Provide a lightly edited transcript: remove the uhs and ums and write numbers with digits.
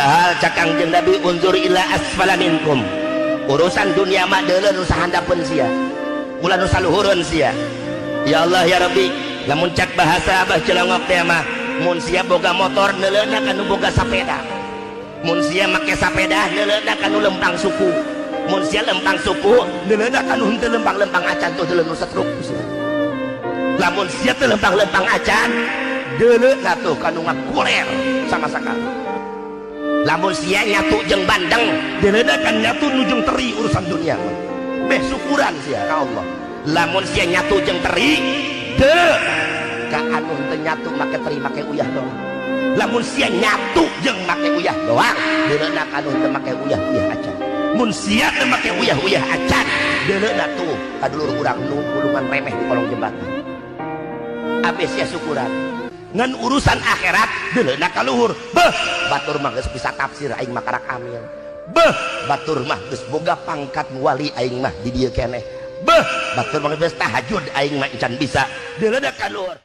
Padahal cak Kangjeng Nabi, unzur ila asfala minkum, urusan dunia mah deuleu nu sahandapeun sia, ulah nu saluhureun sia. Ya Allah ya Rabbi, lamun cak bahasa Abah Cilongok teh mah, mun sia boga motor, neuleuna ka nu boga sapeda, mun sia make sapeda, neuleuna ka nu lempang suku, mun sia lempang suku, neuleuna ka nu henteu lempang-lempang acan. Tuh, deuleu nu setruk sia. Lamun sia teu lempang-lempang acan, deuleu tuh ka nu ngakuler sama sakali. Lamun sia nyatu jeung bandeng, deuleu kan nyatu nu jeung teri. Urusan dunia mah beh syukuran sia ka Allah. Lamun sia nyatu jeung teri, deuleu ka anu henteu nyatu make teri, make uyah doang. Lamun sia nyatu jeung make uyah doang, deuleuna ka anu henteu make uyah-uyah acan. Mun sia teu make uyah-uyah acan, deuleuna tuh ka dulur urang nu gulungan remeh di kolong jembatan. Abis sia syukuran, ngan urusan akhirat deuleuna ka luhur. Beh, batur mah geus bisa tafsir, aing mah karak amil. Beh, batur mah geus boga pangkat wali, aing mah di dieu keneh. Beh, batur mah geus tahajud, aing mah encan bisa. Deuleuna ka luhur.